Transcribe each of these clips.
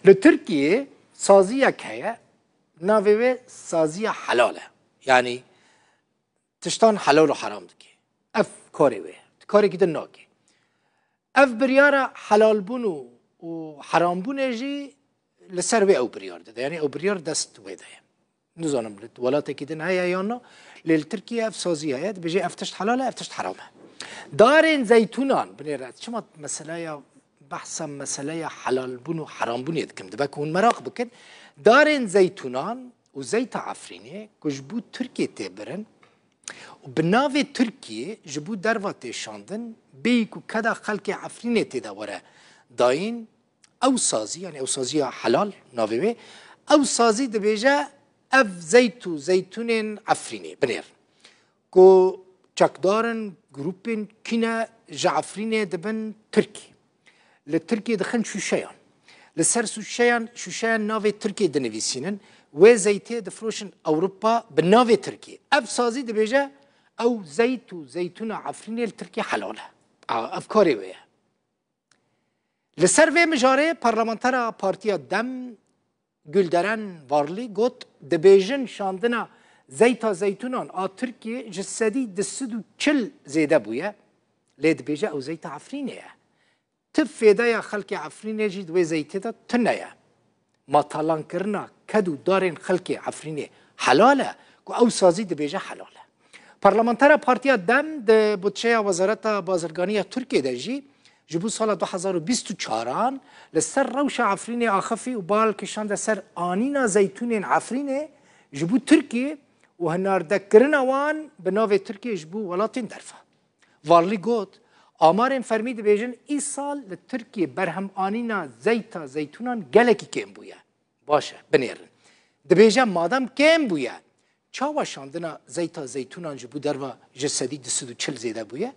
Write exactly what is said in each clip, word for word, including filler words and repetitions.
Li Tirkiyê saziyek heye, navê wê saziya helal e. Yanî tiştan helal û heram dike. Ev karê wê ye. Di karekî din nake. Ev biryara helalbûn û, û herambûnê jî li ser wê ew biryar dide. Yanî ew biryar dest wê de ye. Nizanim li welatekî din heye yan na, lê li Tirkiye ev sazî heye, dibêje ev tişt helal e, ev tişt heram e. Darên zeytûnan, binêre, ez çima meseleya, behsa meseleya helalbûn û herambûnê dikim, dibe ku hûn meraq bikin, darên zeytûnan û zeyta Efrînê ku ji bo Tirkiye tê birin û bi navê Tirkiye ji bo derva tê şandin, bêyî ku keda xelkê Efrînê tê de were dayîn, ew sazî, yanî ew saziya helal navê wê, ew sazî dibêje, ev zeyt û zeytûnên Efrînê, binêrin. Ku çekdar in, grûpên kî ne, ji Efrînê dibin Tirkî. Li Tirkiyê dixin şûşeyan. Li ser şûşeyan, şûşeyan navê Tirkiyê dinivîsînin. Wê zeytê difroşin Ewropa bi navê Tirkiyê. Ev sazî dibêje, ew zeyt û zeytûna Efrînê li Tirkiyê helal e. A, ev karê wê ye. Li ser vê mijarê parlamentera Partiya Dem Gülderen Varlî got, dibêjin şandina zeyta zeytûnan a Tirkiyê ji sedî du sed û çil zêde bûye. Lê dibêje ew zeyta Efrînê ye. Ti fêdeya xelkê Efrînê jî di wê zeytê de tune ye. Ma talankirina ked û darên xelkê Efrînê helal e, ku ew sazî dibêje helal e. Parlamentera Partiya Dem di budçeya Wezareta Bazirganiya Tirkiyê de jî ji bo sala du hezar û bîst û çaran li ser rewşa Efrînê axifî û bal kişande ser anîna zeytûnên Efrînê ji bo Tirkiyê û hinardekirina wan bi navê Tirkiyê ji bo welatên derve. Varlî got, amarên fermî dibêjin îsal li Tirkiyê berhemanîna zeyta zeytûnan gelekî kêm bûye. Baş e, binêrin. Dibêje madem kêm bûye, çawa şandina zeyta zeytûnan ji bo derva ji sedî du sed û çil zêde bûye?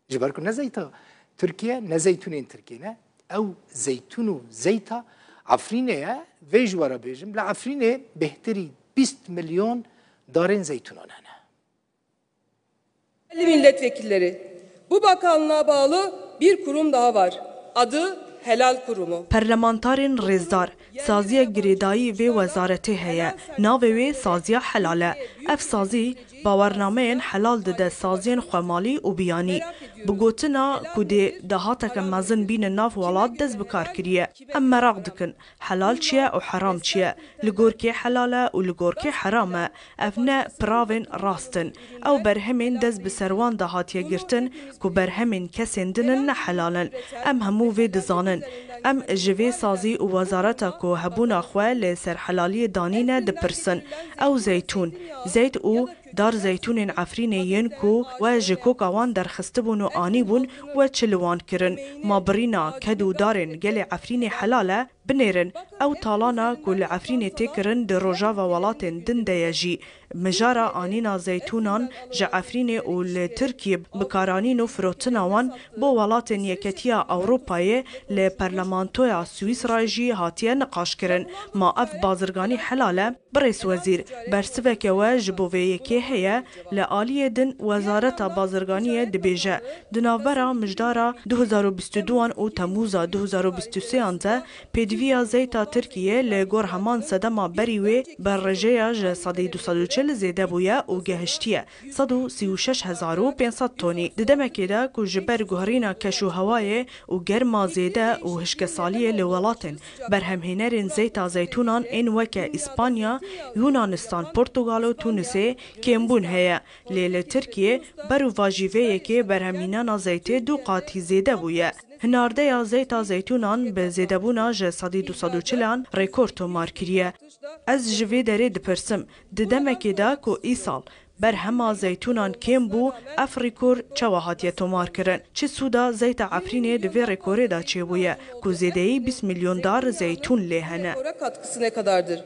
Ji ber ku ne zeyta Tirkiye, ne zeytûnên Tirkiye ne. Ew zeytûn û zeyta Efrînê ye. Vê ji we re bêjim, li Efrînê bêhtirî bîst milyon darên zeytûnan hene. Değerli milletvekilleri, bu bakanlığa bağlı bir kurum daha var. Adı Helal Kurumu. Parlamentarên rêzdar, saziya girêdayî vê wezaretê heye. Navê wê Saziya Helal e. Ev sazî bawernameyên helal dide saziyên xwemalî û biyanî. Bi gotina ku dê dahateke mezin bîne nav welat dest bi kar kiriye. Em meraq dikin. Helal çi ye û heram çi ye? Li gor kê helal e û li gor kê heram e? Ev ne piravên rast in. Ew berhemên dest bi ser wan de hatiye girtin ku berhemên kesên din in ne helal in. Em hemû vê dizanin. Em ji vê sazî û wezareta ku hebûna xwe li ser helaliyê danîne dipirsin. Ew zeytûn, zeyt û dar zeytûnên Efrînê yên ku we ji koka wan derxistibûn û anîbûn, we çi li wan kirin? Ma birîna ked û darên gelê Efrînê helal e? Binêrin, ew talana ku li Efrînê tê kirin di rojava welatên din de ye jî. Mijara anîna zeytûnan ji Efrînê û li Tirkiyê bikaranîn û firotina wan bo welatên Yeketiya Ewropayê li Parlamentoya Swîsrayê jî hatiye niqaşkirin. Ma ev bazirganî helal e? Birêz Wezîr, bersiveke we ji bo vê yekê heye, li aliyê din Wezareta Bazirganiyê dibêje, di navbera mijdara du hezar û bîst û duan û Temûza du hezar û bîst û sêyan de pêdiviya zeyta Tirkiyê li gor heman sedema berî wê bi rêjeya ji sedî du sed û çil zêde bûye û gehiştiye sed û sî û şeş hezar û pênc sed tonî. Di demekê de ku ji ber guherîna keş û hewayê û germa zêde û hişkesaliyê li welatên berhemhênerên zeyta zeytûnan ên weke Îspanya, Yunanistan, Portugal û Tunisê kêmbûn heye, lê li Tirkiyê berovajî vê yekê berhemhînana zeytê du qatî zêde bûye. Hinardeya zeyta zeytûnan bi zêdebûna ji sedî du sed û çilan rekor tomar kiriye. Ez ji vê derê dipirsim, di demekê de ku îsal berhema zeytûnan kêm bû, ev rekor çawa hatiye tomarkirin? Çi sûda zeyta Efrînê di vê rekorê de çêbûye ku zêdeyî bîst milyon dar zeytûn lê hene? Rekora katkısı ne kadardır?